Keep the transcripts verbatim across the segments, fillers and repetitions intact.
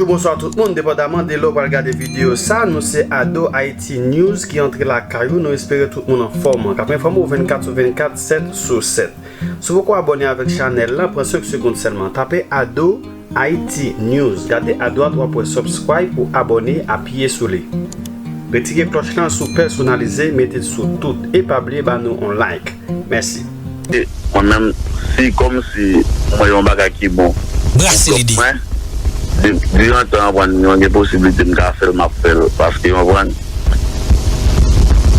Bonswa tout moun, depandaman de lè w pral gade videyo sa, nou se Ado Haiti News ki antre lakay ou. Nou espere tout moun anfòm, k ap enfòme w vennkat sou vennkat, sèt sou sèt. Si w poko abòne avèk chanèl lan, pran senk segonn sèlman. Tape Ado Haiti News. Gade adwat, w ap wè subscribe pou abòne, apiye sou li. Retire klòch lan sou pèsonalize, mete l sou tout. E pa bliye ba nou on like. Mèsi. Mwen menm, si kòmsi mwen yon bagay ki bon pou pèp mwen, di, di antan, anprann, mwen gen posiblite m ka fè l, m ap fè l. Paske, anprann,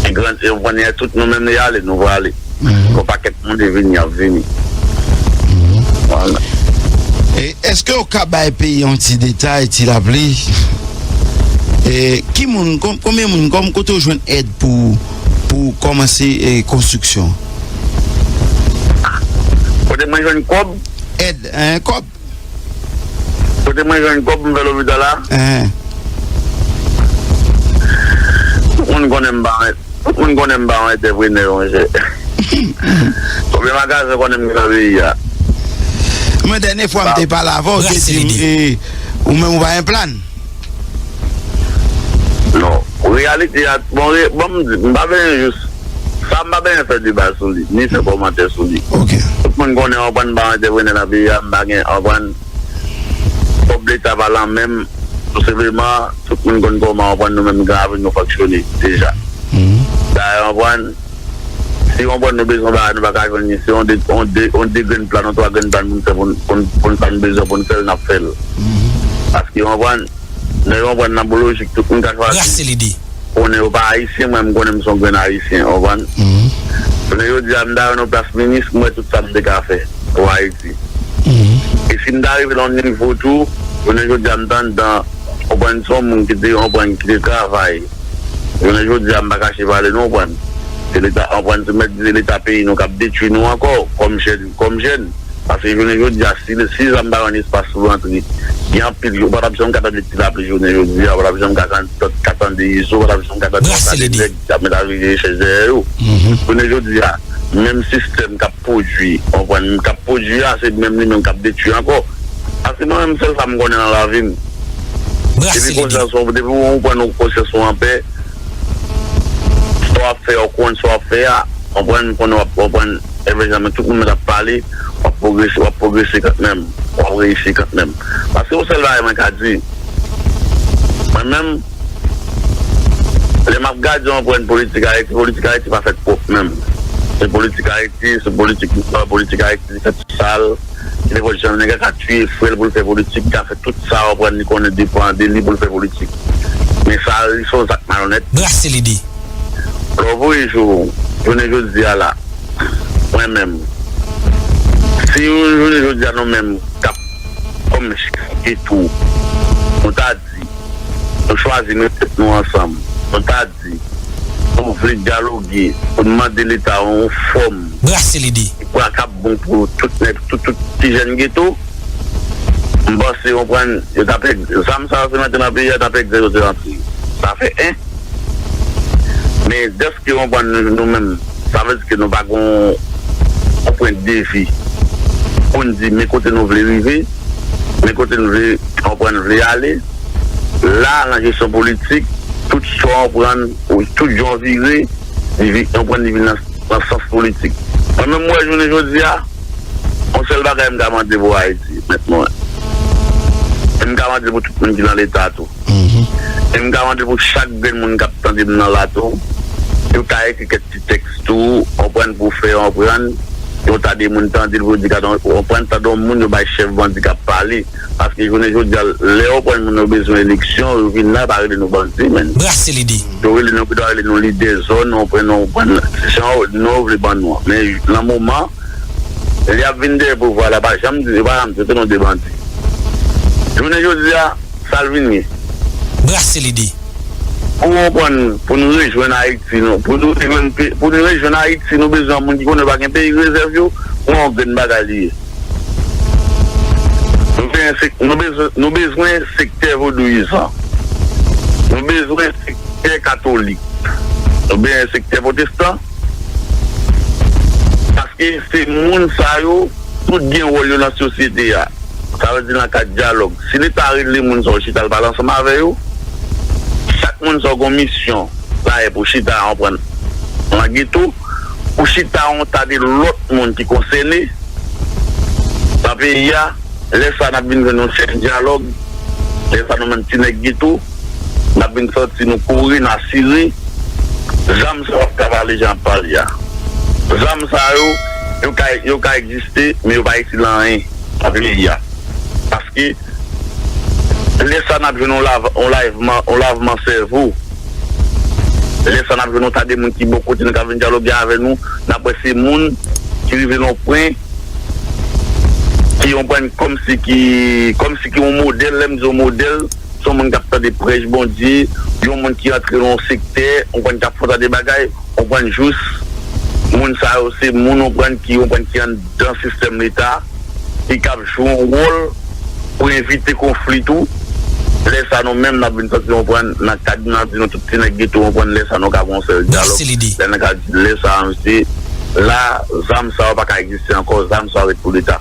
e gran, anprann, e tout nou menm li ale, nou prale. Yon pakèt moun e vini, y ap vini. Vwala. E èske w ka bay peyi yon ti detay, ti rapli? E ki moun, kon- konbyen moun, kòm kote w jwenn èd pou pou kòmanse e, konstriksyon? Kote mwen jwenn kòb? Èd, en, kòb? Kote mwen jwenn kòb pou m fè lopital la? En. Tout moun konnen m pa yon, tout moun konnen m pa yon antreprenè, monchè. Konbyen magazen konnen m gen nan peyi a? Mwen, dènye fwa m te pale avè w, w te di m, e, ou menm ou pa gen plan. Non. Reyalite a, bon, re, bon, m di, m pa bezwen jis, sa m pa bezwen fè deba sou li, ni fè kòmantè sou li. Ok. Tout moun konnen, anprann, m pa antreprenè nan peyi a, m pa gen, anprann, kòb leta pa lan menm, tou senpleman, tout moun konn kòman, anprann, nou menm, Gran Ravin, nou fonksyone deja. Dayè, anprann, si, anprann, nou bezwen bagay, nou pa ka jwenn li, se yon de, yon de, yon de grenn plan, yon twa grenn plan pou n fè, pou n, pou n, pou n, sa n bezwen pou n fè l, n ap fè l. Paske, anprann, Nèg yo konprann nan bon lojik, tout moun ka chwazi. Brase lide. Konnen yo pa ayisyen, mwen menm m konnen m se yon grenn ayisyen, w konprann? Jounen jodi a, m ta jwenn yon plas minis, m wè tout sa m te ka fè pou Ayiti. E si m ta rive nan yon nivo tou, jounen jodi a, m ta anndan, w konprann, se yon moun ki te, w konprann, ki te travay. Jounen jodi a, m pa kache pale nou, w konprann? Se Leta, w konprann, se mèt di se Leta peyi nou k ap detwi nou ankò, kòm jèn, kòm jèn. Paske jounen jodi a, si, si zam pa jwenn espas pou rantre, gen anpil jou, ou pa t ap janm ka tande ti lapli jounen jodi a, ou pa t ap janm ka, ka tande izo, ou pa t ap janm ka tande yon sale nèg k ap met avili chèz dèyè yo. Jounen jodi a, menm sistèm k ap pwodui, w konprann, k ap pwodui a, se menm li menm k ap detwi ankò. Paske mwen menm, sèl sa m konnen nan lavi m, depi konsyans ou, depi ou pran konsyans ou anpè, sa w ap fè a, ou konn sa w ap fè a, w konprann, m konnen w ap, w konprann, Evè Janmen, tout moun mèt ap pale, w ap pwogrese, w ap pwogrese kantmenm, w ap reyisi kantmenm. Paske yon sèl bagay mwen ka di, mwen menm, lè m ap gade yon pwen politik Ayiti, politik Ayiti pa fèt pwòp menm. Se politik Ayiti, se politik, politik Ayiti fèt sal, se nenpòt jan nèg la ka tiye frè l pou l fè politik, ka fè tout sa, w konprann, li konnen depann de li pou l fè politik. Men sa, li se yon zak malonèt. Brase lide. Lè w voye jou, jounen jodi a la, mwen menm, si jounen jodi a nou menm k ap kòm chèf de tou, nou ta di, nou chwazi met tèt nou ansanm, nou ta di, nou vle dyaloge, pou n mande Leta yon fòm. Brase lide. Ki pral k ap bon pou tout nèg, tout, tout ti jèn geto, m panse, w konprann, yo t ap èg-, zam sa yo te mete nan peyi a, t ap egzèse yo te rantre. Sa fè en. Men dèske, w konprann, nou, nou menm, sa vle di ke nou pa gen yon pwen de vi pou n di men kote nou vle rive, men kote nou vle, w konprann, vle ale. La, nan jesyon politik, tout sa w konprann, tout jan w vire, li vi-, w konprann, li vin nan, nan sans politik. Mwen menm, m wè jounen jodi a, yon sèl bagay m ka mande pou Ayiti, mèt mwen. E m ka mande pou tout moun ki nan Leta tou. E m ka mande pou chak grenn moun k ap tande m nan la tou, yo ka ekri kèk ti tèks tou, w konprann, pou fè, w konprann, yon ta de moun tande l, pou yo di, gade, w konprann, tande yon moun yo bay chèf bandi k ap pale. Paske jounen jodi a, lè w konprann moun yo bezwen eleksyon, yo vin la, yo pa rele nou bandi, menn. Brase lide. Yo rele nou, yo rele nou lidè zòn, w konprann, w konprann, jan non yo vle ban nou an. Men nan moman, lè y ap vin dèyè pouvwa la, pa janm di, yo pa janm di, se nou de bandi. Jounen jodi a, sa l vin ye. Brase lide. Pou w konprann, pou nou rejwenn Ayiti, nou, pou nou rejwenn pe-, pou nou rejwenn Ayiti, nou bezwen yon moun ki konnen pa gen peyi rezèv yo, pou yon grenn bagay li ye. Nou bezwen sek-, nou bezwen, nou bezwen sektè vodouyizan. Nou bezwen sektè katolik. Nou bezwen sektè pwotestan. Paske se moun sa yo, tout gen wòl yo nan sosyete a. Sa vle di nan kad dyalòg. Si Leta rele moun sa yo chita al pale ansanm avè yo, chak moun sa yo gen yon misyon la e pou chita, konprann, nan geto, pou chita yon ta de lòt moun ki konsène nan peyi a. Lè sa a, n ap vin jwenn yon chèn dyalòg. Lè sa a, nou menm ti nèg geto, n ap vin santi nou kore, n asire. Zam sa yo ap ka pale jan ap pale a. Zam sa yo, yo ka, yo ka egziste, men yo pa itil anyen nan peyi a. Paske lè sa a, n ap jwenn yon lav-, yon lavman, yon lavman sèvo. Lè sa a, n ap jwenn yon ta de moun ki bò kote nou k ap vin dyaloge avè nou. N ap wè se moun ki rive nan yon pwen ki, konprann, kòmsi ki, kòmsi ki yon modèl. Lè m di yon modèl, se yon moun k ap tande prèch Bondye, yon moun ki antre nan yon sektè, konprann, k ap fè yon ta de bagay, konprann, jis moun sa yo, se moun, konprann, ki, konprann, ki anndan sistèm Leta, ki kab jwe yon wòl pou evite konfli tou. Lè sa a, nou menm, n ap vin santi, konprann, nan kad, n ap di nou tout ti nèg geto, konprann, lè sa a, nou ka gen yon sèl dyalòg. Lè n ka di, lè sa a, mesye, la, zam sa yo pa ka egziste ankò, zam sa yo ret pou Leta.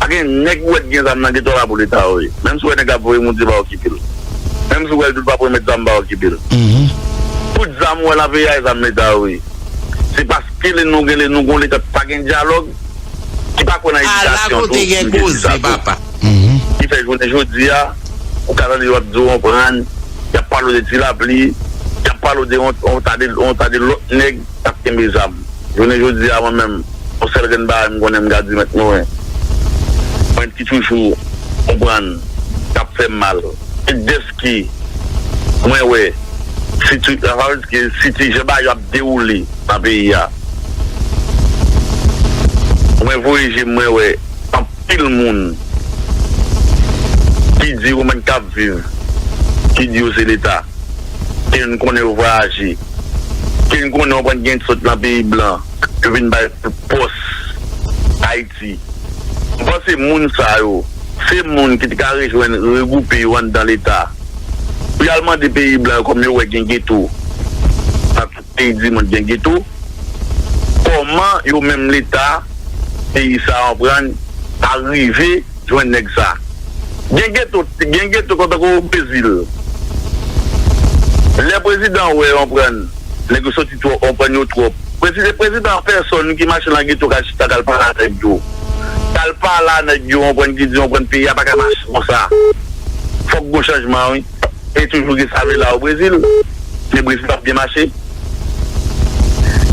Pa gen nèg ou wè ki gen zam nan geto a, pa pou Leta yo ye. Menm si w wè nèg la ap voye moun, di pa okipe l. Menm si w wè l di l p ap remèt zam, pa okipe l. Tout zam ou wè nan peyi a, e zam Leta yo ye. Se paske lè nou gen, lè nou gen yon Leta ki pa gen dyalòg, ki pa kwè nan edikasyon tou, m te di sa tou. Ki fè jounen jodi a, ou ka tande yo ap di w, konprann, y ap pale w de Ti Lapli, y ap pale w de yon, yon ta de, yon ta de lòt nèg k ap kenbe zam. Jounen jodi a, mwen menm, yon sèl grenn bagay m konnen, m ka di Mèt Moren. Mwen ki toujou, konprann, k ap fè m mal. E dèske mwen wè siti-, sa vle di ke siti-, jan bagay yo ap dewoule nan peyi a. Mwen voye je m, mwen wè anpil moun ki di yo menm k ap viv, ki di yo se Leta, ke n konnen yo vwayaje, ke n konnen yo pran gen sot nan peyi blan, yo vin bay pòs Ayiti. M panse moun sa yo, se moun ki te ka rejwenn, regwoupe yo anndan Leta, pou y al mande peyi blan yo, kòm yo wè gen geto nan tout peyi dimonn, gen geto, kòman yo menm Leta peyi sa a, konprann, pa rive jwenn nèg sa. Gen geto, gen geto kontan kou Brezil. Lè prezidan wè, konprann, nèg yo soti twòp, konprann, yo twòp. Prezidan, prezidan an pèsòn ki mache nan geto, k al chita, k al pale a nèg yo. K al pale a nèg yo, konprann, ki di, konprann, peyi a pa ka mache konsa. Fòk gon chanjman, wi. E toujou gen sa vle la o Brezil. Men Brezil p ap byen mache.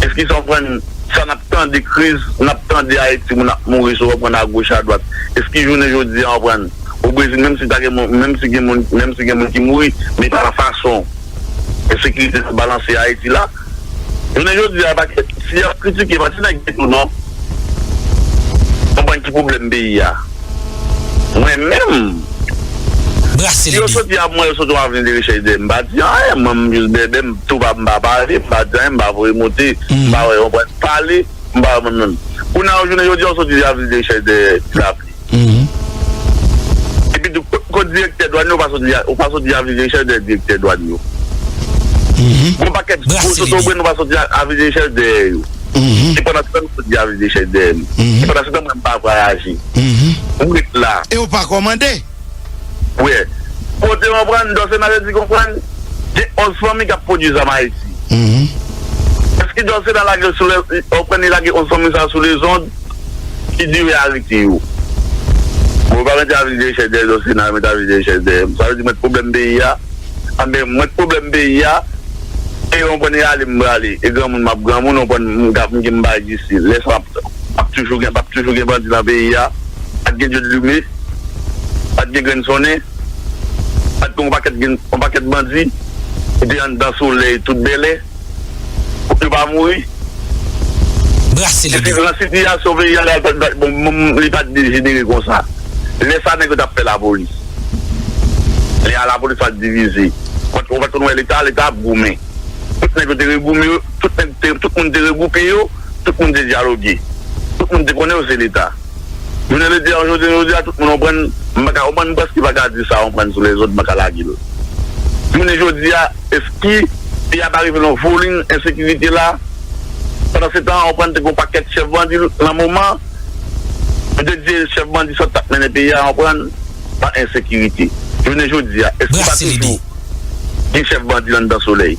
Èske sa w konprann, sa n ap tande kriz, n ap tande Ayiti, moun ap mouri sou, w konprann, agoch, adwat. Èske jounen jodi a, w konprann, o Brezil, menm si ta gen moun, menm si gen moun, menm si gen moun ki mouri, men pa nan fason ensekirite sa balanse Ayiti la. Jounen jodi a, pa, si y ap kritike, pa ti nèg geto non. Konprann ki pwoblèm peyi a. Mwen menm, si yo soti ap mwen, yo soti yon avni de rechèch dèyè m, m pa di anyen, mwen m jis bèbè, m tou pa, m pa pale, m pa di anyen, m pa voye monte, m pa wè yon pwèt pale, m pa wè mwen menm. Kounye a, jounen jodi a, yo soti avni de rechèch dèyè Ti Lapli. Epi tou, kot, kot direktè dwàn yo, ou pa soti, ou pa soti avni de rechèch dèyè direktè dwàn yo. Gon pakèt gwo soto brenn, ou pa soti avni de rechèch dèyè yo. E pandan se tan, nou soti avni de rechèch dèyè m. E pandan se tan, mwen, m pa vwayaje. M ret la. E ou pa kòmande? Wi. Kote w konprann, Dòsena te di konprann, gen onz fanmi k ap pwodui zam Ayiti. Èske Dòsena lage l sou lè, w konprann, li lage onz fanmi sa a sou lezond, ki di yo arete yo? Bon, yo pa mete avni de rechèch dèyè Dòsena, yo mete avni de rechèch dèyè m. Sa vle di mwen t pwoblèm peyi a. Anben, mwen t pwoblèm peyi a. E w konprann, e ale m prale. E granmoun m ap granmoun, w konprann, m gen m bay disi. Lè sa ap, ap toujou gen, ap toujou gen bandi nan peyi a. Pa t gen Dye Dlume. Pa t gen grenn sonnen. Pa t gen yon pakèt, gen yon pakèt bandi ki te anndan solèy tout bèlè. Pou yo pa mouri. Brase lide. Epi nan sitiyasyon peyi a la, bon, bon, li pa t dejenere konsa. Lè sa nèg yo t ap fè lapolis. Lè a lapolis pa t divize. Ou pa t, ou pa t konn wè Leta, Leta ap goumen. Tout nèg yo te regoumen yo, tout nèg te, tout moun te regwoupe yo, tout moun te dyaloge. Tout moun te konnen yo se Leta. Jounen jodi a, jounen jodi a, tout moun konprann, m pa ka konprann, m prèske pa ka di sa konprann sou lezòd, m pa ka lage l. Jounen jodi a, èske peyi a pa rive nan yon volin ensekirite la? Pandan se tan, konprann, te gen yon pakèt chèf bandi nan moman, M te di chèf bandi sa t ap mennen peyi a, konprann, pa ensekirite. Jounen jodi a, èske pa toujou gen chèf bandi anndan Solèy?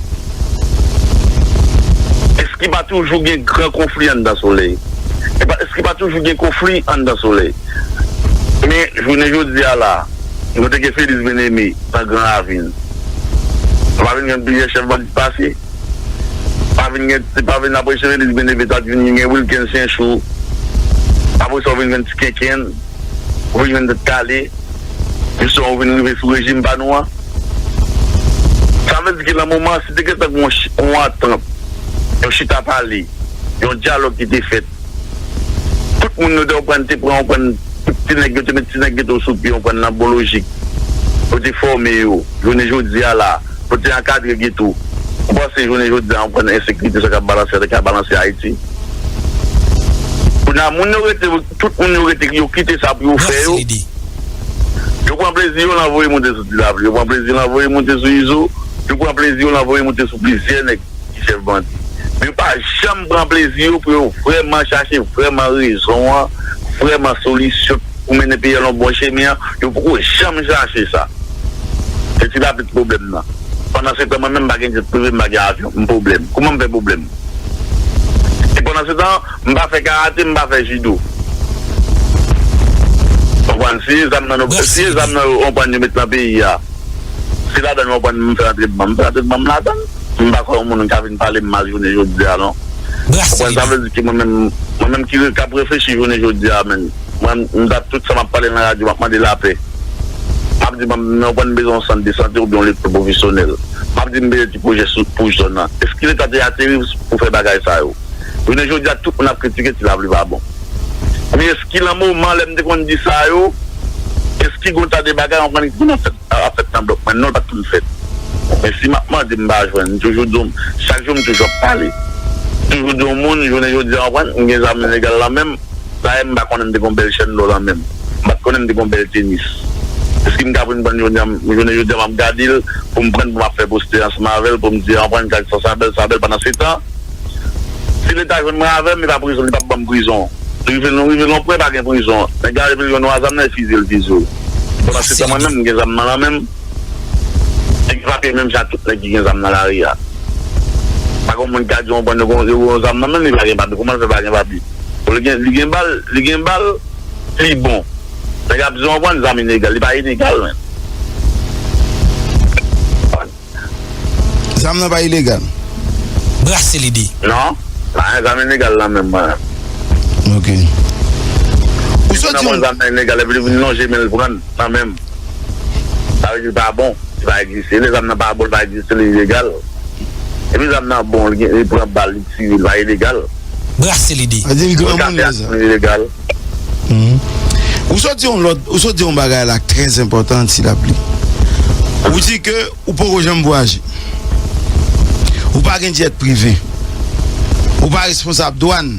Èske pa toujou gen gran konfli anndan Solèy? Epa, èske pa toujou gen konfli anndan Solèy? Men, jounen jodi a la, nou te gen Feliz Byeneme nan Gran Ravin. Nou pa vin jwenn plizyè chèf bandi pase? Pa vin gen, se pa vin apre Feliz Byeneme, ta vin gen Wilkens Senchou. Apre sa, ou vin jwenn Ti Kenken. Ou vin jwenn Tèt Kale. Jisteman, ou vin rive sou rejim pa nou an. Sa vle di ke nan moman, si te gentan gen yon ch-, yon antant, yon chita pale, yon dyalòg ki te fèt, tout moun yo te konprann, te pran, konprann, tout ti nèg yo te met ti nèg geto sou pye, konprann, nan bon lojik. Yo te fòme yo. Jounen jodi a la, pou te ankadre geto. Ou panse jounen jodi a, ou konn ensekirite sa k ap balanse, sa k ap balanse Ayiti? Kounye a, moun yo rete, tout moun yo rete, yo kite sa pou yo fè yo. Yo pran plezi yo nan voye moute sou Ti Lapli, yo pran plezi yo nan voye moute sou Izo, yo pran plezi yo nan voye moute sou plizyè nèg ki chèf bandi. Men yo pa janm pran plezi yo pou yo vrèman chache vrèman rezon an, vrèman solisyon pou mennen peyi a nan bon chemen an, yo poko janm chache sa. Se Ti Lapli ki pwoblèm nan. Pandan se tan, mwen menm, m pa gen jet prive, m pa gen avyon, m pwoblèm. Kouman m fè pwoblèm? E pandan se tan, m pa fè karate, m pa fè jido. Konprann? Si e zam nan, si e zam nan yo konprann yo met nan peyi a, se ladan yo konprann m fè antrenman, m fè antrenman m ladan. M pa kwè yon moun ka vin pale m mal jounen jodi a, non. Konprann? Sa vle di ke mwen menm, mwen menm ki re-, k ap reflechi jounen jodi a, menm, mwen, m dat tout sa m ap pale nan radyo, m ap mande lapè. M ap di, m, m, m bezwen yon sant de sante oubyen yon lekòl pwofesyonèl. M ap di, m bezwen ti pwojè sou, pou zòn nan. Èske Leta te ateri pou fè bagay sa yo? Jounen jodi a, tout moun ap kritike Ti Lapli pa bon. Men èske nan moman lè m te konn di sa yo, èske gen yon ta de bagay, konprann, ki konn ap fèt, ap fèt nan blòk mwen? Non, l pa t konn fèt. Men si m ap mande, m pa jwenn. M toujou di w, chak jou m toujou ap pale. M toujou di w moun, jounen jodi a, konprann, m gen zam ilegal nan men m. Dayè, m pa konnen m te gen yon bèl chèn lò nan men m. M pa t konnen m te gen yon bèl tenis. Èske m ka vin pran jounen, jounen jodi a, m ap gade l, pou m pran, pou m ap fè postè ansanm avè l, pou m di, "An, pran, gad sa, sa bèl, sa bèl." Pandan se tan, si Leta jwenn mwen avè m, li pa prizon, li p ap ban m prizon. Li rive, nou rive nan yon pwen, pa gen prizon. Nèg la, depi l jwenn ou a zam nan, li fize l, fize w. Pandan se tan, mwen menm, m gen zam nan nan men m. Nèg ki frape menm jan ak tout nèg ki gen zam nan lari a. Pa gen moun ki ka di yon bann yo gen, yo gen zam nan men l, li pa gen papye. Kòman l fè pa gen papye? Bon, li gen, li gen bal, li gen bal, li bon. Nèg ap di yon bann zam ilegal, li pa ilegal, men. Zam nan pa ilegal? Brase lide. Non, pa gen zam ilegal nan men mwen. Ok. Ou soti yon zam nan ilegal, epi li vin lonje men l pran nan men m. Sa vle di l pa bon, li pa egziste. Lè zam nan pa bon, li pa egziste, li ilegal. Epi zam nan bon, li gen, li pran bal, li tire, li pa ilegal. Brase lide. Sa di l granmoun lè sa. Li ilegal. Ou sot di yon lòt, ou sot di yon bagay la k trè enpòtan, Ti Lapli. Ou di ke ou poko janm vwayaje. Ou pa gen djèt prive. Ou pa responsab dwàn.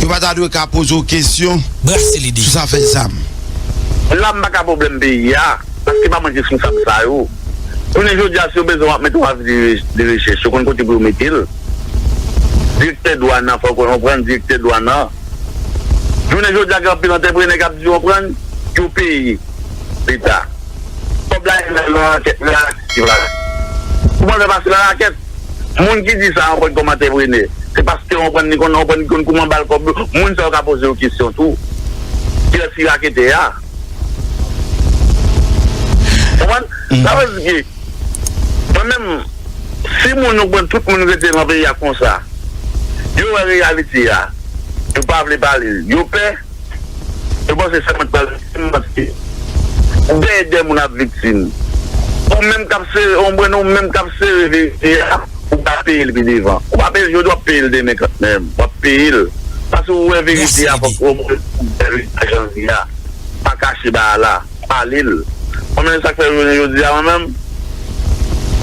Yo pa ta dwe ka poze w kesyon sou zafè zam. La m pa ka pwoblèm peyi a, paske pa mwen ki responsab sa yo. Jounen jodi a, si yo bezwen w ap mete yon avi de, de rechèch, yo konn kote pou yo mete l. Direktè dwàn nan, fò w konn, konprann, direktè dwàn nan. Jounen jodi a, gen anpil antreprenè k ap di, konprann, yo peye Leta. Kòb la, nan rakèt, nan rakèt, nan rakèt. Kouman l fè pase nan rakèt? Moun ki di sa, konprann, kòm antreprenè, se paske, konprann, li konn, konprann, li konn kouman ba l kòb. Moun sa yo ka poze yo kesyon tou. Kiyès ki raketè a? Konprann? Sa vle di ke, mwen menm, si moun, konprann, tout moun rete nan peyi a konsa, yo wè reyalite a, yo pa vle pale, yo pè, yo panse sèlman pral viktim, paske dèyè de moun ap viktim. Ou menm k ap sere, ou mwen, ou menm k ap sere verite a, ou pa peye l pi devan. Ou pa peye l jodi, w ap peye l demen kanmenm. W ap peye l. Paske ou wè verite a, fòk ou wè verite a jan l ye a. Pa kache bagay la. Pale l. Mwen menm, sa k fè jounen jodi a, mwen menm,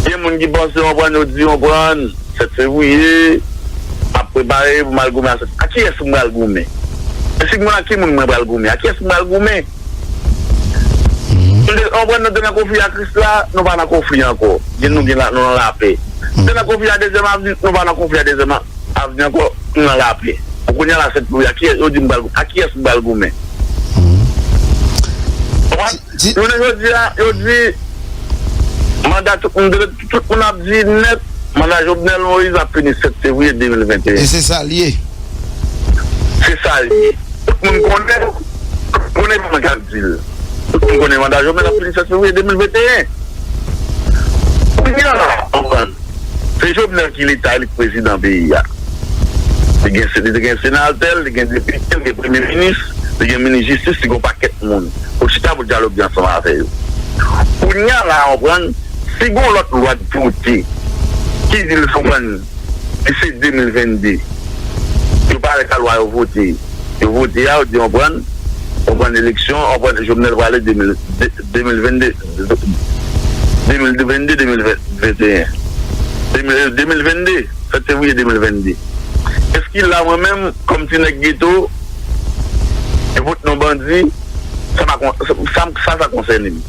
gen moun ki panse, konprann, yo di, konprann, sèt fevriye, m ap prepare pou m al goumen a sèt. A kiyès m pral goumen? E si m konn ak ki moun mwen pral goumen, a kiyès m pral goumen? Nou te, konprann, nou te nan konfli a Krisla, nou pa nan konfli ankò. Gen, nou gen la, nou nan lapè. Nou te nan konfli a Dezyèm Avni, nou pa nan konfli a Dezyèm Avni ankò, nou nan lapè. Bon, kounye a la, sèt fevriye, a kiyès, yo di m pral, a kiyès m pral goumen? Konprann? Jounen jodi a, yo di, manda tout moun, tout moun ap di nèt, manda Jovenel Moïse ap fini sèt fevriye de mil venteyen. E se sa l ye. Se sa l ye. Tout moun konnen, tout moun konnen kòman k ap di l. Tout moun konnen manda Jovenel ap fini sèt fevriye de mil venteyen. Kounye a la, konprann. Se Jovenel ki Leta, li k prezidan peyi a. Li gen, li gen senatè l, li gen depite l, li gen premye minis, li gen minis jistis, li gen yon pakèt moun pou chita pou dyaloge ansanm avè yo. Kounye a la, konprann, si gen yon lòt lwa k vote, ki di l, konprann, li se de mil vennde. Yo parèt a lwa yo vote. Yo vote a, yo di, konprann, konprann eleksyon, konprann Jovenel prale de mil, de, de mil vennde, de mil vennde, de mil venteyen. De mil, de mil vennde, sèt fevriye de mil vennde. Eski la, mwen menm, kòm ti nèg geto, yo vote non bandi, sa pa kon-, sa, sa, sa konsène m?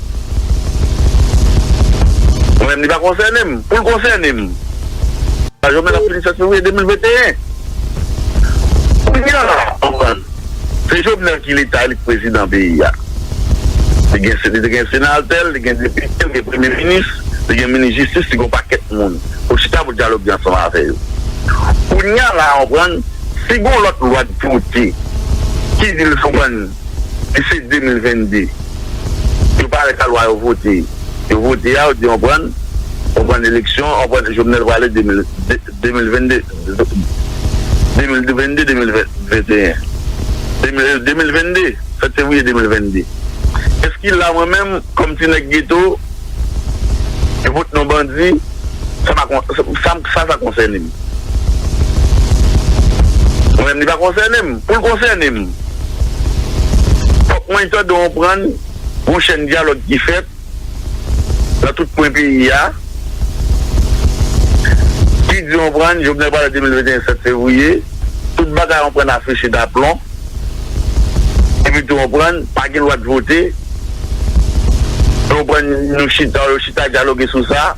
Mwen menm, li pa konsène m. Pou l konsène m, Jovenel ap fini sèt fevriye de mil venteyen. Kounye a la, konprann. Se Jovenel ki Leta, li k prezidan peyi a. Li gen, li gen senatè l, li gen depite l, li gen premye minis, li gen minis jistis, li gen yon pakèt moun pou chita pou dyaloge ansanm avè yo. Kounye a la, konprann, si gen yon lòt lwa k vote, ki di l, konprann, li se de mil vennde. Yo parèt a lwa yo vote. Yo vote a, yo di, konprann, konprann eleksyon, konprann Jovenel prale de mil, de, de mil vennde, de mil vennde, de mil venteyen. De mil, de mil vennde, sèt fevriye de mil vennde. Eski la, mwen menm, kòm ti nèg geto, yo vote non bandi, sa pa kon-, sa, sa, sa konsène m? Mwen menm, li pa konsène m. Pou l konsène m, fòk mwen tande, konprann, yon chèn dyalòg ki fèt nan tout kwen peyi a, ki di, konprann, Jovenel prale de mil venteyen sèt fevriye, tout bagay, konprann, afiche daplon, epi tou, konprann, pa gen lwa k vote, konprann, nou chita, yo chita dyaloge sou sa,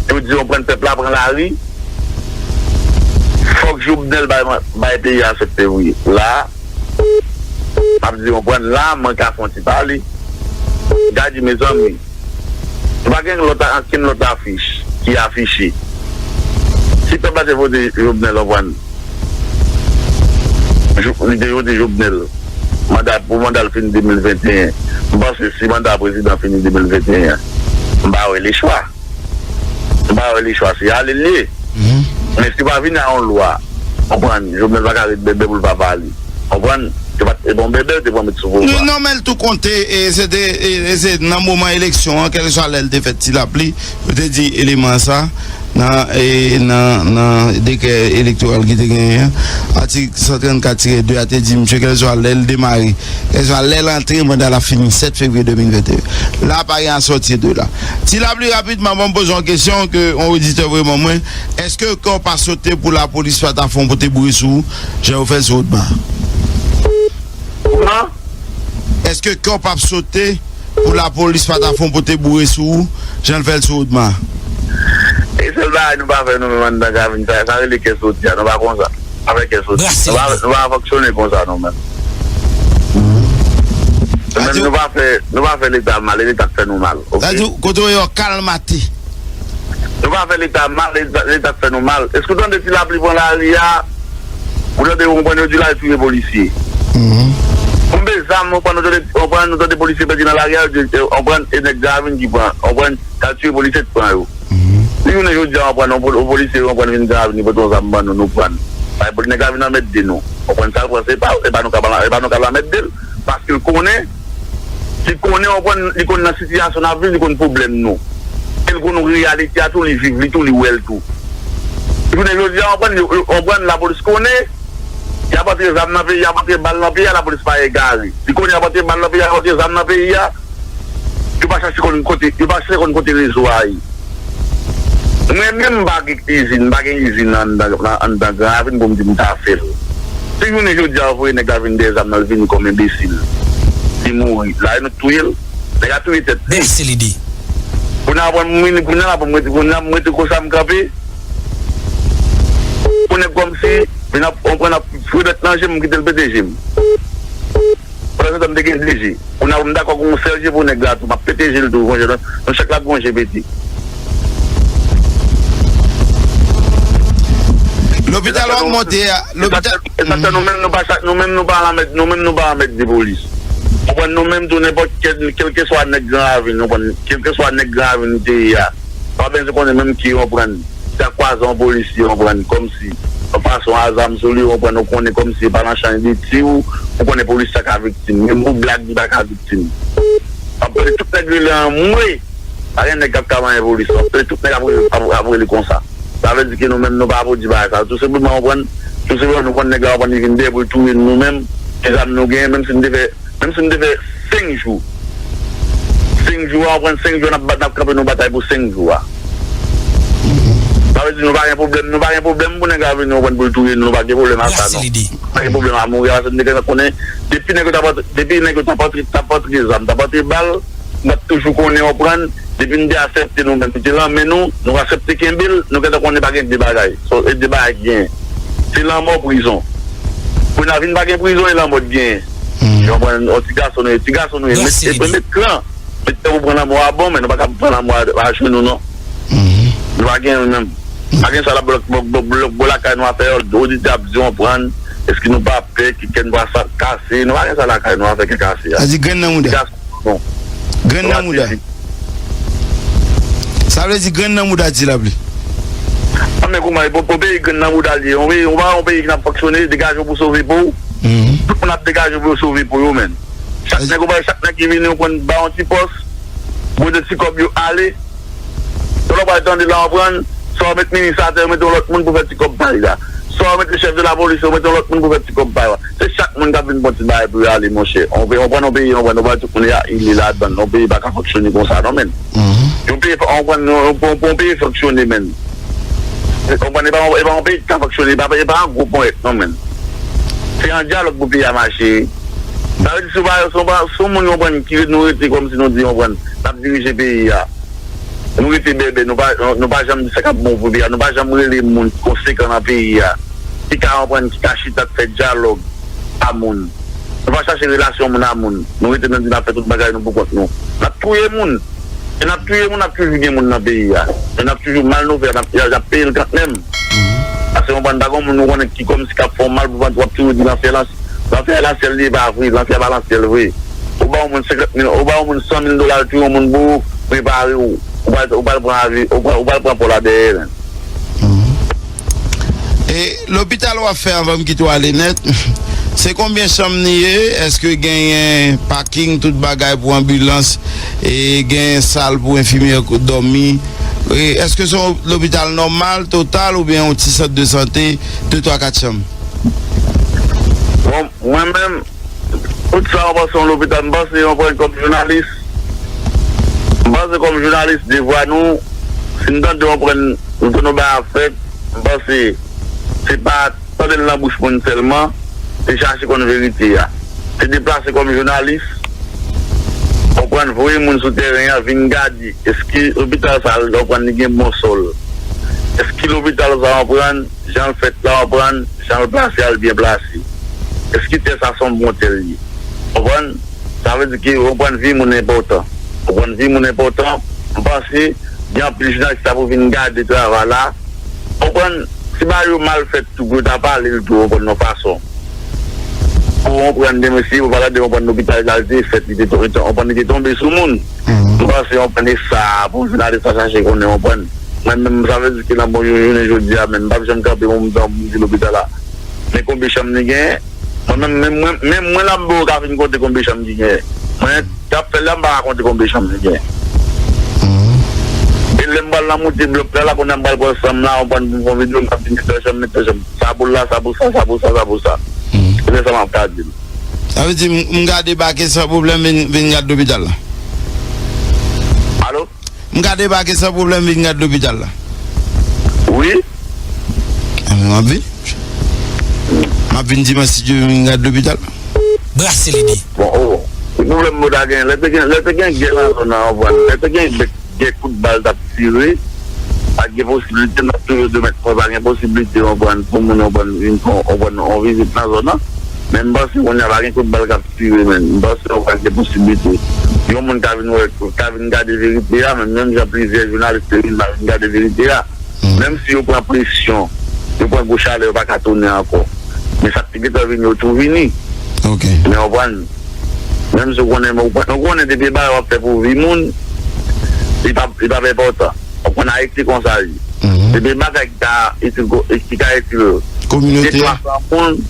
yo di, konprann, pèp la pran lari, fòk Jovenel bay, bay peyi a sèt fevriye. La, m ap di, konprann, la, mwen ka fè yon ti pale. Gade, mezanmi, nou pa gen lòt, ankenn lòt afich ki afiche. Si pèp la te vote Jovenel, konprann, li te vote Jovenel, manda, pou manda l fini de mil venteyen, m panse si manda prezidan fini de mil venteyen an, m pa wè lechwa. M pa wè lechwa, se ale l ye. Men si pa vin a yon lwa, konprann, Jovenel pa ka ret bèbè pou l pa pale. Konprann, se pa t, e bon bèbè, yo te pran met sou pouvwa. Yo nonmen l tou konte, e se te, e, e se nan moman eleksyon an, kèlkeswa lè l te fèt ti lapli, yo te di eleman sa, nan, e, nan, nan dekrè elektoral ki te genyen an, atik san trannkat tirè de a te di, misye, kèlkeswa lè l demare, kèlkeswa lè l antre, manda l ap fini sèt fevriye de mil venteyen. La pa gen a sòti de la. Ti lapli rapidman, ban m poze yon kesyon ke yon oditè voye ban mwen. Èske kè w pa sote pou lapolis pa ta fè yon pote boure sou ou, jan yo fè l sou Odma? Kòman? Èske kè w p ap sote pou lapolis pa ta fè yon pote boure sou ou, jan l fè l sou Odma? E sèl bagay nou pa fè nou menm anndan Gavin, sa, sa rele kè soti a, nou pa konsa. Pa fè kè soti. Nou pa, nou pa fonksyone konsa nou menm. Nou menm, nou pa fè, nou pa fè Leta mal, e Leta k fè nou mal, oke? Sa di, kote w ye, w kalmate. Nou pa fè Leta mal, Leta, Leta k fè nou mal. Èske w tande ti lapli pran lari a? Ou tande, ou konprann, yo di l al touye polisye. Konbe zam, ou konprann, ou tande, ou konprann, nou tande polisye pèdi nan lari a, yo di, ou konprann, e nèg Gavin ki pran, ou konprann, k al touye polisye k pran yo. Si jounen jodi a, ou konprann, yon pol-, yon polisye, ou konprann, vin Gavin, li pote yon zam ban nou, nou prann. Bay polis nèg Gavin anmède nou. Ou konprann sa l pran, se pa, e pa nou k ap, e pa nou k ap anmède l, paske l konnen, li konnen, ou konprann, li konn nan sitiyasyon n ap viv, li konn pwoblèm nou. E l konn reyalite a tou, li viv li tou, li wè l tou. Jounen jodi a, ou konprann, yo, yo, ou konprann, lapolis konnen, y ap antre zam nan peyi, y ap antre bal nan peyi a, lapolis pa egare. Li konnen y ap antre bal nan peyi a, y ap antre zam nan peyi a. Yo pa chache konn kote, yo pa chache konn kote rezo a ye. Mwen menm, m pa gen izin, m pa gen izin anndan, anndan Gran Ravin pou m di m ta fè l. Si jounen jodi a, yo voye nèg la vin dèyè zam nan, l vini kòm enbesil. Li mouri. La, nou t touye l. Nèg la touye tèt li. Bèl se lide. Kounye a, pou m vini, kounye a la, pou m rete, kounye a, m rete konsa, m kanpe. Pou nèg kòmsi, Vin ap, konprann, ap fri bèt nan je m, m kite l pete je m. Pandan se tan, m te gen de je. Kounye a, m dakò gen yon sèl je pou nèg la tou. M ap pete je l tou, gon je, nou chak la gon je pete. Lopital w ap monte a, lopital. E sa fè nou menm, nou pa sa, nou menm, nou pa lanmèd, nou menm, nou pa lanmèd de polis. Ou konprann, nou menm tou, nenpòt kèl, kèlkeswa nèg Gran Ravin, ou konprann, kèlkeswa nèg Gran Ravin te ye a. Pa bezwen konnen menm ki, ou konprann, sa kwaze yon polisye, ou konprann, kòmsi, yon fason a zam sou li, ou konprann, ou konnen kòmsi pa nan chan de tir, ou konnen polis sa ka viktim. Menm pou blag, li pa ka viktim. Ap pale tout nèg rele anmwe. Pa gen nèg k ap ka manyen polis. Ap pale tout nèg ap rele, ap, ap rele konsa. Sa vle di ke nou menm, nou pa pou di bagay sa. Tou senpleman, ou konprann, tou senpleman, nou konn nèg la, ou konprann, li vin de pou l touye nou menm. Ki zam nou genyen, menm si nou te fè, menm si nou te fè senk jou. Senk jou a, ou konprann, senk jou a, n ap bat, n ap kanpe, nou batay pou senk jou a. Sa vle di nou pa gen pwoblèm, nou pa gen pwoblèm pou nèg la vini, ou konprann, pou l touye nou, nou pa gen pwoblèm a sa, non. Pa gen pwoblèm a mouri a, paske nou te gentan konnen, depi nèg yo t ap antre, depi nèg yo t ap antre, t ap antre zam, t ap antre bal, n ap toujou konnen, ou konprann, depi n te aksepte nou menm, li te lan men nou, nou aksepte kenbe l, nou gentan konnen pa gen de bagay. So, e de bagay ki genyen. Se lanmò, prizon. Kounye a vin pa gen prizon, e lanmò k genyen. Ou konprann, yon ti gason nou ye, ti gason nou ye. Met, e, met kran. Met kran pou pran lanmò a bon, men nou pa ka pran lanmò a, a jenou, non. Nou pa gen menm. Pa gen sa la, blòk, blòk, blòk, blòk, bò lakay nou a fè, oditè ap di, ou konprann, èske nou pa pè, ke kè nou pa sa, kase, nou pa gen sa lakay nou a fè, kè kase a. Sa di grenn nan mouda. Bon. Grenn nan mouda. Sa vle di grenn nan mouda di l ap li. A, men kouman, e pou, pou peyi grenn nan mouda li ye. Yon peyi, ou pa yon peyi ki n ap fonksyone, degaje w pou sove po w. Tout moun ap degaje w pou yo sove po yo, menn. Chak nèg ou bay, chak nèg ki vini, ou konn ba yon ti pòs, pote ti kòb yo ale. Yon lòt pral tande la, ou konprann, sa w met minis atè, yo mete yon lòt moun pou fè ti kòb pa li la. Sa w mete chèf de lapolis, yo mete yon lòt moun pou fè ti kòb pa yo. Se chak moun k ap vin pran ti bagay pou yo ale, monchè. Yon peyi, ou konprann, yon peyi, ou konprann, ou bay tout moun ya, li ladan l. Yon peyi pa ka fonksyone konsa, non, menn. Yon peyi, ou konprann, yon, yon, yon peyi fonksyone, menn. Ou konprann, e pa, e pa yon peyi ki ka fonksyone, e pa, e pa an gwo ponyèt, non, menn. Se an dyalòg pou peyi a mache. Sa vle di, si w pa, si w pa, si w moun, ou konprann, ki nou rete kòmsi nou di, ou konprann, n ap dirije peyi a. Nou rete bèbè, nou pa, nou pa janm di sa k ap bon pou peyi a. Nou pa janm rele moun ki konsekan nan peyi a, ki ka konprann, ki ka chita, k fè dyalòg a moun. Nou pa chache relasyon moun a moun. Nou rete nan di n ap fè tout bagay nou pou kont nou. N ap touye moun. E n ap touye moun, n ap toujou gen moun nan peyi a. E n ap toujou mal nou fè, n ap, y ap, y ap peye l kantmenm. Paske, ou konprann, pa gen moun ou konnen ki kòmsi k ap fè w mal pou w ap toujou di lanfè, lanfè, lanfè a nan syèl li ye, pa vre, lanfè a pa nan syèl vre. Ou ba yon moun senkant mil, ou ba yon moun san mil dola, l touye yon moun pou ou, prepare w. Ou pral, ou pral pran avi, ou pral, ou pral pran pò la dèyè, menn. E lopital w ap fè, anvan m kite w ale nèt, se konbyen chanm li ye? Èske genyen paking, tout bagay pou anbilans? E genyen sal pou enfimyè dòmi? E èske se yon lopital nòmal, total, oubyen yon ti sant de sante, de, twa, kat chanm? Bon, mwen menm, tout sa, mwen panse yon lopital, mwen panse yon pwen kòm jounalis. Mwen panse kòm jounalis, devwa nou, si n tande yon pwen, nou tande yon bagay ap fèt, mwen panse se pa tande l nan bouch moun sèlman, se chache konn verite a. Se deplase kòm jounalis, konprann, voye moun sou tèren an, vin gade, èske lopital sa a, konprann, li gen bon sòl? Èske lopital sa a, konprann, jan l fèt la, konprann, jan l plase a, l byen plase? Èske tè sa se yon bon tè l ye? Konprann? Sa vle di ke, konprann, vi moun enpòtan. Konprann, vi moun enpòtan. M panse, gen anpil jounalis ki ta pou vin gade travay la. Konprann, si bagay yo mal fèt tou, pou yo ta pale l tou, konprann, yon fason. Pou konprann, demen si yo pa tande, konprann, lopital la, l te fèt, li te tonbe, konprann, li te tonbe sou moun. M panse, konprann, e sa, pou jounalis la chache konnen, konprann. Mwen menm, sa vle di ke nan bon jou-, jounen jodi a, menm, m p ap janm kanpe, mwen, m di lopital la. Men konbyen chanm li genyen? Mwen menm, menm mwen, menm mwen la m poko ka fin konte konbyen chanm ki genyen. Mwen, t ap fè l la, m pa ka konte konbyen chanm li genyen. E lè m pral nan moute blòk la, la, kounye a m pral pran san m la, ou konprann, pou m fè yon videyo, m ap di, met tèl chanm, met tèl chanm. Sa pou l la, sa pou sa, sa pou sa, sa pou sa. Se sa m ap ka di l. Sa vle di, m, m ka debake san pwoblèm, vin, vin gade lopital la. Alo? M ka debake san pwoblèm vin gade lopital la. Wi. Anben, m ap vin. M ap vin dimanch, si Dye vle, vin gade lopital la. Brase lide. Bon, oh. Ki pwoblèm nou ta gen? Lè te gen, lè te gen gè nan zòn nan, ou konprann. Lè te gen gè, gè kout bal t ap tire, ak Gen posiblite, m ap toujou di w, mèt mwen, pa gen posiblite, w konprann, pou moun, w konprann, vin fè, w konprann, yon vizit nan zòn nan. Men m panse kounye a pa gen kout bal k ap tire, men m panse, w konprann, gen posiblite yon moun ka vin wè, ka vin gade verite a, men menm jan plizyè jounalis te vin la vin gade verite a. Menm si yo pran presyon, yo pran gwo chalè, yo pa ka tounen ankò. Men sa k te gentan vini, yo tou vini. Men w konprann, menm si w konnen, men w konn-, w konnen depi bagay w ap fè pou vi moun, li pa, li pa enpòtan. W konn Ayiti konsa l ye. Depi bagay ki ka itil, ki ka itil de, twa san moun,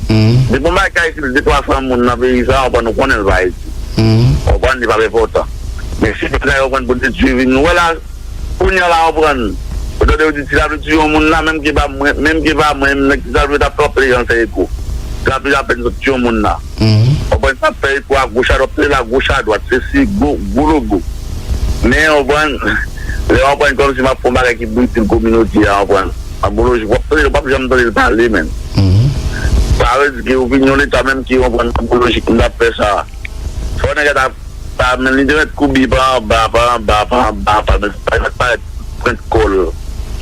depi yon bagay ka itil de, twa san moun nan peyi sa, w konprann, nou konnen l pa itil. W konprann, li pa enpòtan. Men si bagay yo pran pou detwi vi nou, wè la, kounye a la, w konprann, ou tande yo di Ti Lapli tiye yon moun la, menm ke pa mwen, menm ke pa mwen, menm nèg Ti Lapli t ap frape l, jan l fè eko. Ti Lapli apèn sot tiye yon moun la. W konprann, sa ap fè eko a goch adwat, se la goch adwat, se si gwo, gwo logo. Men, w konprann, lè w konprann kòmsi m ap fè yon bagay ki pou itil kominote a, w konprann, Anbo Lojik, w ap tande l, w p ap janm tande l pale, menm. Sa vle di ke opinyon Leta menm ki, w konprann, Anbo Lojik, m t ap fè sa. Fò nèg la ta, ta, men li te mèt koube pa anba, pa anba, pa anba, pa anba, men pa, pa, pa, pran kò l.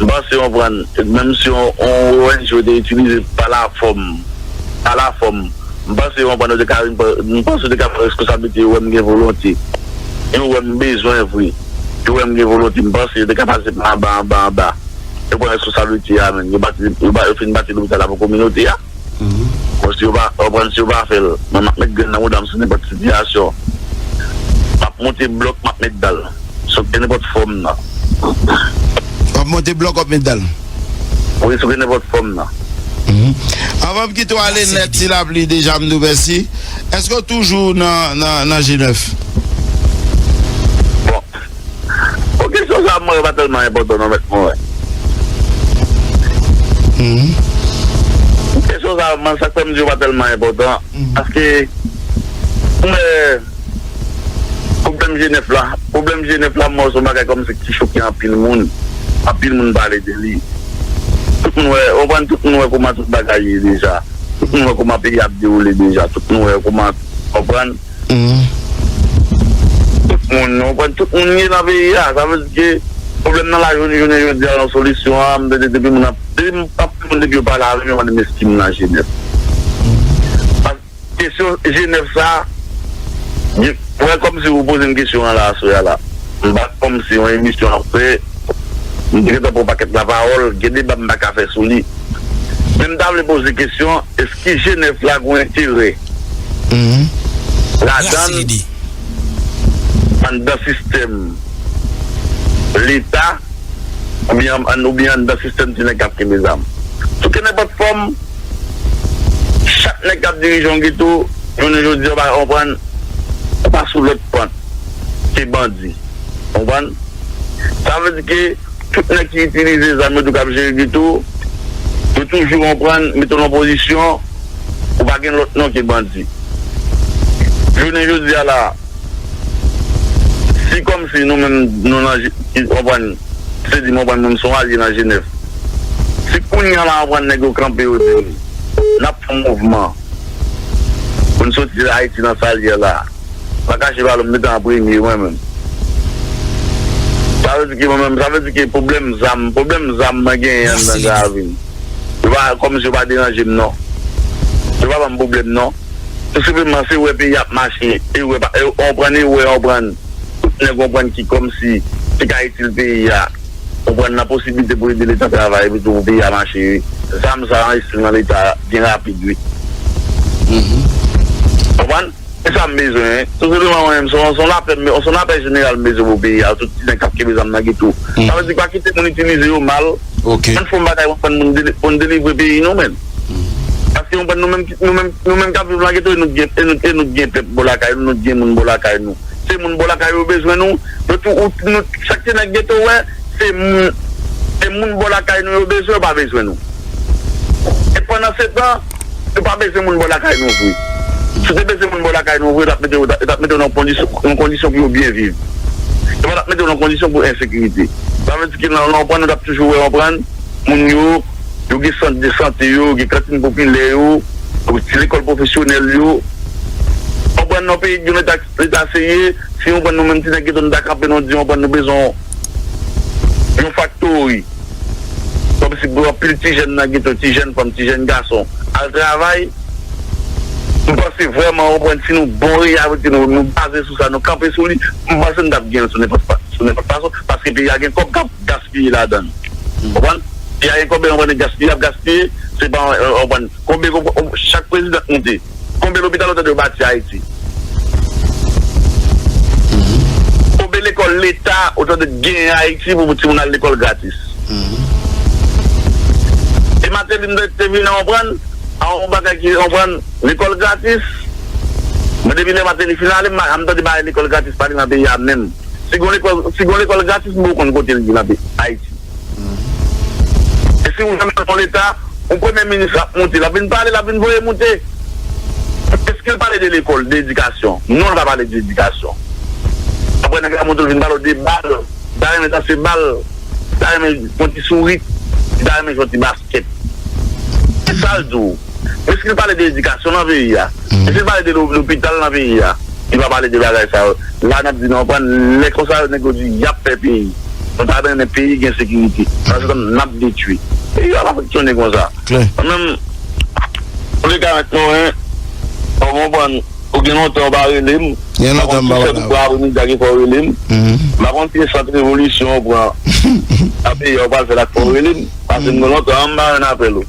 M panse w konprann, menm si yon, yon O N G yo te itilize pa lafòm, pa lafòm, m panse w konprann, yo te ka vin pran, m panse yo te ka pran responsablite, yo wè m gen volonte. Yo wè m bezwen vre. Yo wè m gen volonte, m panse yo te ka pase pa anba, anba, anba. Yo pran responsablite a, menm. Yo bati, yo ba-, yo fin bati lopital la pou kominote a. Bon, si yo pa, w konprann, si yo pa fè l, mwen, m ap met grenn nan mouda m sou nenpòt sitiyasyon. M ap monte blòk, m ap met dal. Sou ke nenpòt fòm nan. W ap monte blòk, w ap met dal. Wi, sou ke nenpòt fòm nan. Anvan m kite w ale nèt, Ti Lapli, deja m di w mèsi. Èske w toujou nan, nan, nan G nèf? Bon, Bon, kesyon sa a, mwen, yo pa tèlman enpòtan non, mèt mwen wè. Kesyon sa a, mwen, sa k fè m di yo pa tèlman enpòtan, paske, mwen, pwoblèm G nèf la, pwoblèm G nèf la, mwen, se yon bagay kòmsi ki choke anpil moun. Anpil moun pale de li. Tout moun wè, w konprann, tout moun wè kòman tout bagay ye deja. Tout moun wè kòman peyi a ap dewoule deja. Tout moun wè kòman, w konprann, tout moun, w konprann, tout moun ye nan peyi a. Sa vle di ke pwoblèm nan la jounen, jounen jodi a, nan solisyon an, m tande depi moun ap, depi m ap moun depi yo pale avè m, yo mande m èske m nan G nèf. Pas-, kesyon G nèf sa, gen, wè kòmsi ou poze m kesyon an la, aswè a la. M pa kòmsi yon emisyon ap fè, m te gentan pran yon pakèt lapawòl, gen deba m pa ka fè sou li. Men m ta vle poze kesyon, èske G nèf la gen enterè ladan l, anndan sistèm Leta, oubyen, ann-, oubyen anndan sistèm ti nèg k ap kenbe zam? Sou ke nenpòt fòm, chak nèg k ap dirije yon geto, jounen jodi a, w pa konprann, ou pa sou lòt pant ke bandi. Konprann? Sa vle di ke tout nèg ki itilize zam yo tou k ap jere geto, yo toujou konprann, mete w nan pozisyon, ou pa gen lòt non ke bandi. Jounen jodi a la, si kòmsi nou menm, nou nan, ki konprann, se di mwen konprann mwen, m se yon alye nan G nèf. Si kounye a la, konprann nèg yo kanpe, yo di, n ap fè yon mouvman pou n soti Ayiti nan sa l ye la. Pa kache pa l, m mete an premye, mwen menm. Sa vle di ke mwen menm, sa vle di ke pwoblèm zam, pwoblèm zam mwen genyen anndan Gravin, yo pa, kòmsi yo pa deranje m, non. Yo pa ban m pwoblèm, non. Tou senpleman, se wè peyi ap mache, e wè, pa, e konprann, e wè, konprann. Tout nèg konprann ki kòmsi, ki ka itil peyi a. Konprann nan posiblite pou ede Leta travay, epi tou pou peyi a mache, wi. Zam sa an estil nan Leta byen rapid, wi. Konprann? Se sa m bezwen, wi. Tou senpleman, mwen menm, se yon, se yon lapè, se yon lapè jeneral m bezwen pou peyi a, tout ti nèg k ap kenbe zam nan geto. Sa vle di, pa kite moun itilize yo mal. Ann fè yon bagay pou n deli-, pou n delivre peyi nou, menm. Paske nou, nou menm, nou menm, nou menm k ap viv nan geto, e nou t gen, e nou, e nou t gen pèp bò lakay nou, nou t gen moun bò lakay nou. Se moun bò lakay yo bezwen nou. Yo tou, ou, nou, chak ti nèg geto wè, se moun, se moun bò lakay nou yo bezwen, yo pa bezwen nou. E pandan se tan, yo pa bezwen moun bò lakay nou vre. Si yo te bezwen moun bò lakay nou vre, yo t ap mete yo, yo t ap mete yo nan kondisyon, nan kondisyon pou yo byen viv. Yo pa t ap mete yo nan kondisyon pou ensekirite. Sa vle di ke nan, nan, konprann, nou t ap toujou wè, konprann, moun yo, yo gen sant de sante yo, yo gen kantin popilè yo, yo gen ti lekòl pwofesyonèl yo. Konprann, nan peyi nou, Leta, Leta serye, si konprann nou menm ti nèg geto nou ta kanpe, nou di konprann nou bezwen yon faktori. posib pou anpil ti jèn nan geto, ti jèn fanm, ti jèn gason, al travay. M panse vrèman, w konprann, si nou bon reyalite, nou, nou baze sou sa, nou kanpe sou li, m panse n t ap gen l sou nenpòt fa-, sou nenpòt fason, paske peyi a gen kòb k ap gaspiye ladan l. Konprann? Peyi a gen kòb, e w konprann, gaspiye, ap gaspiye, se pa, w konprann, konbe, konbe, chak prezidan k monte, konbe lopital ou tande yo bati Ayiti? Konbe lekòl leta ou tande genyen Ayiti pou timoun al lekòl gratis? E Martelly m te vin konprann, a yon bagay ki konprann, lekòl gratis. Mwen depi lè Martelly fin ale, m pa janm tande bagay lekòl gratis pale nan peyi a menm. Si gon lekòl, si gon lekòl gratis, m poko konn kote l ye nan peyi Ayiti. E si ou janm nan yon leta, yon premye minis ap monte, l ap vin pale, l ap vin voye moute. Èske l pale de lekòl, de edikasyon? Non, l pa pale de edikasyon. Apre nèg la monte, l vin pale w de bal. Li ta renmen danse bal. Li ta renmen fè yon ti sourit. Li ta renmen jwe yon ti baskèt. Se sa l di w. Èske l pale de edikasyon nan peyi a? Èske l pale de lo-, lopital nan peyi a? Li pa pale de bagay sa yo. La n ap di nou konprann, lè konsa yo nèg yo di y ap fè peyi. Nou ta renmen peyi gen sekirite. Paske n ap detwi. Peyi a pa fonksyone konsa. Klè. Mwen menm, antouleka, mèt Moren, ou konprann, ou gen lontan ou pa rele m. Gen lontan m pa wè la. Mwen konn ki sèt ou pran apremidi a ki fè w rele m. M pa konn ki sant revolisyon ou pran nan peyi a ou pral fè la k fè w rele m. Paske m gen lontan m pa jwenn apèl ou.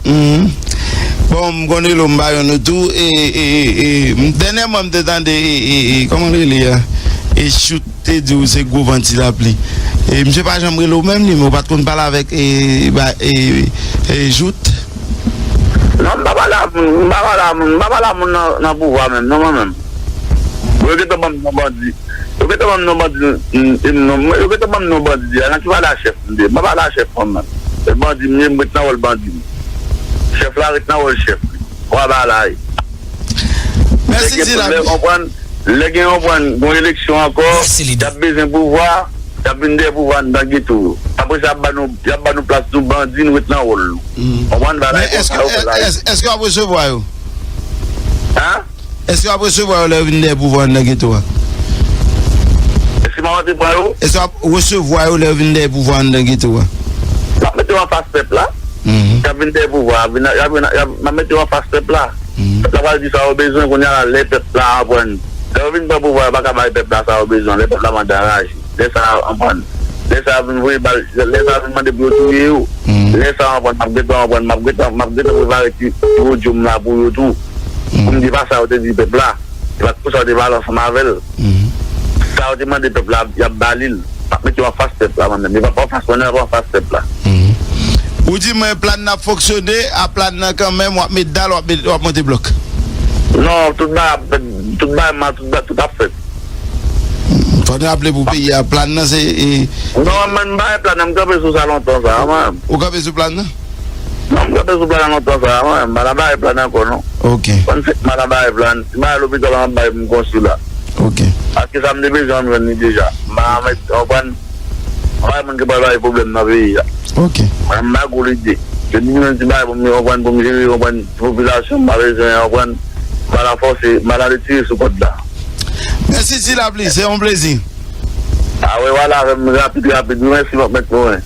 Bon, m konn rele w, m pa jwenn ou tou. E, e, e, e, m, dènyèman, m te tande, e, e, e, kòman l rele a? E Jout te di w se gwo van ti lapli. E misye pa janm rele w menm li, men w pa t konn pale avèk, e, ba, e, e, Jout? Non, m pa pale a moun, m pa pale a moun, m pa pale a moun nan, nan pouvwa menm, non, mwen menm. Bon, yo gentan ban m non bandi. Yo gentan ban m non bandi, m, m, non, yo gentan ban m non bandi, a, nan ki pale a chèf m te ye? M pa pale a chèf mwen menm. Se bandi m ye, m ret nan wòl bandi m. Chèf la ret nan wòl chèf li. Wa bagay. Mèsi, Ti Lapli. Lè gen yon pran, lè gen yon pran, gon eleksyon ankò, y ap bezwen pouvwa, y ap vin dèyè pouvwa anndan geto yo. Apre sa, y ap ba nou, y ap ba nou plas nou bandi, nou ret nan wòl nou. Konprann bagay konsa yo fè la. Èske w ap resevwa yo? Hein? Èske w ap resevwa yo lè yo vin dèyè pouvwa anndan geto a? Èske m ap antre pran yo? Èske w ap resevwa yo lè yo vin dèyè pouvwa anndan geto a? M ap mete yo anfas pèp la. Y ap vin dèyè pouvwa, y ap vin, y ap vin, y ap, m ap mete yo anfas pèp la. Pèp la pral di sa yo bezwen, kounye a la, lè pèp la aprann. Lè yo vin pran pouvwa, yo pa ka bay pèp la sa yo bezwen, lè pèp la mande anraje. Lè sa a, anprann. Lè sa a vin voye bal, lè sa a vin mande pou yo touye yo. Lè sa a, anprann, m ap gentan, anprann, m ap gentan, m ap gentan prepare ti, ti odyo m la pou yo tou. Pou m di pa sa yo te di pèp la. Se pa t pou sa yo te pale ansanm avè l. Sa yo te mande pèp la, y ap ba li l. M ap mete yo anfas pèp la, mwen menm. Yo p ap anfas mwen, non, y ap anfas pèp la. Ou di mwen plan nan ap fonksyone, a plan nan kanmenm, w ap met dal, w ap met, w ap monte blòk. Non, tout bagay ap fèt, tout bagay mal, tout bagay, tout ap fèt. Fò n raple pou peyi a, plan nan se, e, non, mwen, m pa gen plan nan, m kanpe sou sa lontan sa, mwen. Ou kanpe sou plan nan? Non, m kanpe sou plan nan lontan sa, mwen, m pa nan bagay plan ankò, non. Ok. Konn fèk mal nan bagay plan, si bagay lopital an bay pou m konstwi la. Ok. Paske sa m te bezwen an m jwenn li deja. M pa mèt, konprann, m pa moun ki pral bay pwoblèm nan peyi a. Ok. Mwen, m pa gwo lide. Se li menm ti bagay pou m konprann, pou m jere, konprann, ti popilasyon, m pa bezwen, konprann, m pa nan fòse, m pa nan retire sou kòd la. Mèsi, Ti Lapli, se yon plezi. A, wè, wala, avè m rapid, rapid. Wi, mèsi, mèt mwen.